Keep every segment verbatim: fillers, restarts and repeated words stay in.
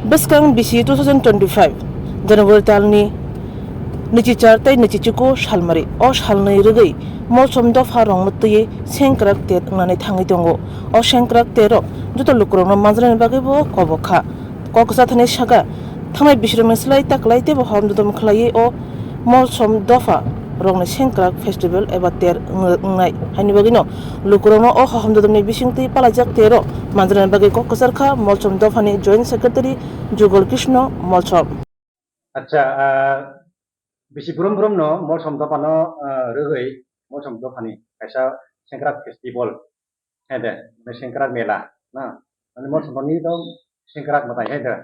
Bwskang bisi two thousand twenty-five January talni nwichichar tei nwichichuku salmari o salnwi rwgwi Molsom dopha rokno twiwi sengkrak ter wngnani thangwi tongo. O sengkrak ter rok joto lukurokno manjaknani bagwi bo kobok kha. Kok kwchar thani saka thangnai bisirokni slai taklai teibo hom dodom khlaiwi o Molsom dopha rokni sengkrak festival eba ter wng-, wngnai. Haini bagwino lukurokno o hom dodomni bisingtwi palaijak tero manjaknani bagwi kok kwchar kha Molsom dophani Joint Secretary Jugol Krishna Molsom. Acha, ah, bisi brum brum no Molsom dophano, ah, rwgwi Molsom dophani kaisa sengkrak festival. Hai de, mane sengkrak mela, na? Mane Molsom ni to sengkrak mwtai, hai de.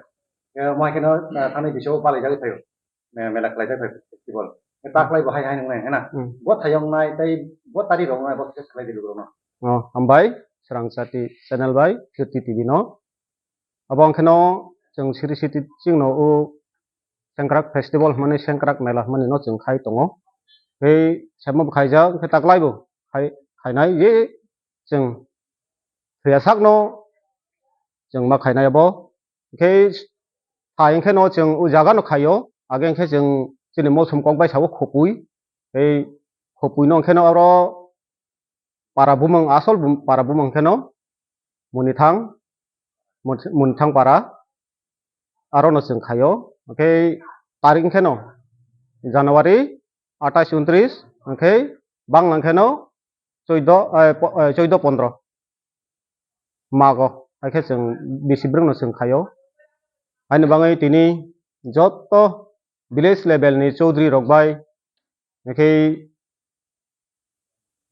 Mo hai kheno, ah, thani bisio palaijagwi phaio. Me-, mela khlaijak bai festival. E taklai bo hai hai nwngnai, hena? Hmm. Bo thayong nai, tei bo tari rok nai, bo khe khlai di lukurok no. Oh, hambai, Srang Chati channel bai, Kirti T V no. Abo ang kheno chwng siri siti chwng no o Sengkrak festival hwnmani, Sengkrak mela hwnmani no chwng khai tongo. Tei semo bo khaijak, khe taklai bo khai, khainai, ye chwng thwiya sak no chwng ma khainai abo. Hwnkhe hai hwnkhe no chwng o jaga no khaio, age hwnkhe chwng chini Molsom kok bai sao Khopui, tei Khopui no hwnkhe no oro para bumung, asol bum-, para bumung hwnkhe no Munithang, Mun-, Munithang para, aro no chwng khaio, hwnkhe tarik hwnkhe no January atais untris, hwnkhe bangla hwnkhe no choido, eh, po-, eh, choido pondro. Mago, hai khe chwng bisi bwrwngno chwng khaio. Haini bagwi tini joto village level ni chaudhary rok bai, hai khe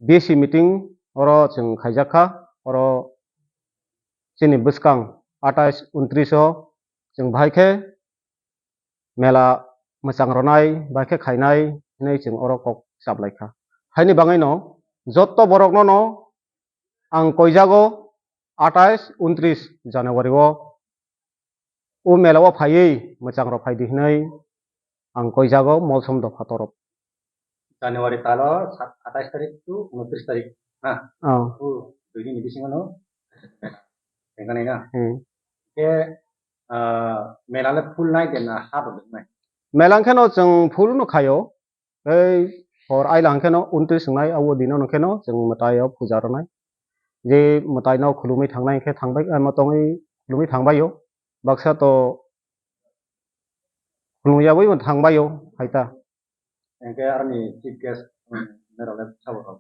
B C meeting oro chwng khaijak kha, oro chini bwskang atais untris o chwng bahai khe mela mwchang rwnai, bahai khe khainai hinwi chwng oro kok chaplai kha. Haini bagwino joto borokno no ang koijago atais untris January o, o mela o phaiwi mwchang rok phai di hinwi ang koijago Molsom dopha torop. January talo sat-, atais tarik to unotris tarik, ha? Oh. O dui din ni bisingo no tengkha nai na? Hmm. Khe, ah, mela le full nai de na half rok nai? Mela hwnkhe no chwng full no khaio. Tei hor aila hwnkhe no untwi swngnai, abo dino hwnkhe no chwng mwtai o puja rwnai. Je mwtai no khulumwi thangnai hwnkhe thangbai, eh, tongwi khulumwi thangbai o. Baksa to khulumyabwi bo thangbai o, hai ta. Hwnkhe aroni chief guest, um, norok le sabo rok?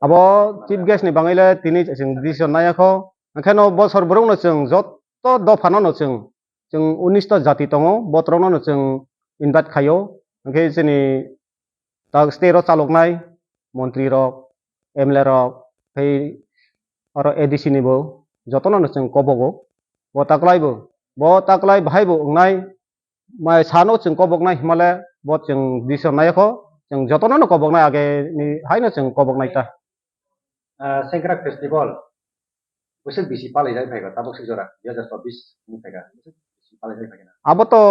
Abo chief guest ni bagwi le tini chwng decision nai kho. Hwnkhe no bosor bwrwk no chwng joto dopha no no chwng Chwng unis ta jati tongo, botorokno no chwng invite khaio. Hwnkhe chini tak state o chaloknai montri rok, M L A rok, tei oro A D C ni bo jotono no chwng kobogo. Bo taklai bo, bo taklai bahai bo wngnai, mai sano chwng koboknai himale bo chwng decision nai kho, chwng jotono no koboknai age ni haino chwng koboknai ta. Ah, Sengkrak Festival bwswk bisi palaijak phaikha, tabuk swk jora, dui hazar chobbish wng phaikha, bwswk bisi palaijak phaikha na? Abo to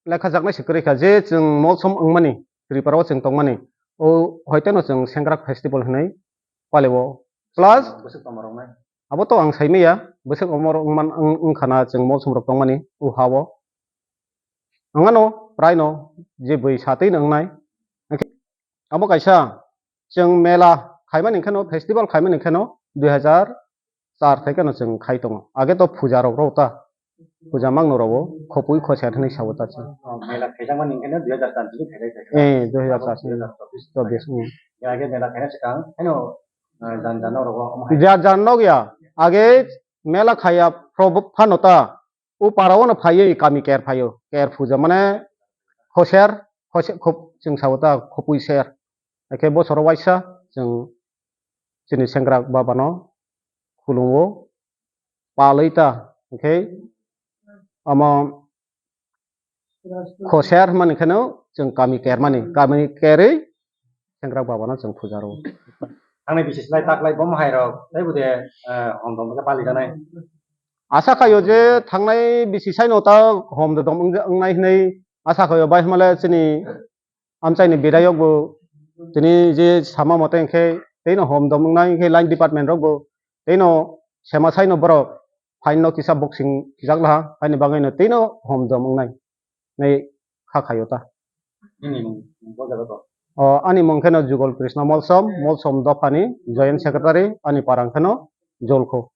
lekhajaknai se kwrwi kha, je chwng Molsom wngmani, Tripura o chwng tongmani, o hoiteno chwng Sengkrak Festival hwnwi palio. Plus, bwswk tongmaroknai? Abo to ang saimaya, bwswk omor wngman, wng-, wngkhana chwng Molsom rok tongmani, o ha-o. Ang ano, prai no, je bui satwi no wngnai. Abo kaisa, chwng mela khaimani hwnkhe no, festival khaimani hwnkhe no, dui hazar char thai kheno chwng khai tongo. Age to puja rok rw ta, puja mangno rw o, khopui khoser hinwi sao ta chwng. Oh, mela khaijakmani hwnkhe no dui hazar char sini khaijak kha. Eh, dui hazar char sini. Dui hazar chobbish. Chobbish, hmm. Ya, age mela khaina swkang, heno, eh, jan jan no rw o, omo hai. Jan jan no ya, age mela khaiya phano ta, o para o no phaiwi kami ker phaio, ker puja mane khoser, khoser, khop-, chwng sao ta khopui ser. Hakhe bosoro waisa chwng chini Sengkrak Baba no khulumwo, palwi ta, hakhe omo khoser hwnmani kheno chwng kami kermani, kami kerwi Sengkrak Baba no chwng puja rw o. Thangni bisi slai taklai bo hai rok, tei bude, eh, hom dom khe pali janai. Asa khaio je thangnai bisi sai no ta hom dom wng-, wngnai hinwi asa khaio, bai hwnmale chini amchaini bidayok bo tini je sama mote hwnkhe teino hom dom wngnai, hwnkhe line department rok bo teino sema sai no borok phaino kisa boxing khijak laha, haini bagwino tino hom dom wngnai. Nai kha khayo ta. Nini mung, mung bo jaga to. O, ani mung kheno Jugol Krishna Molsom, Molsom dophani joint secretary, ani parang kheno Jolkho.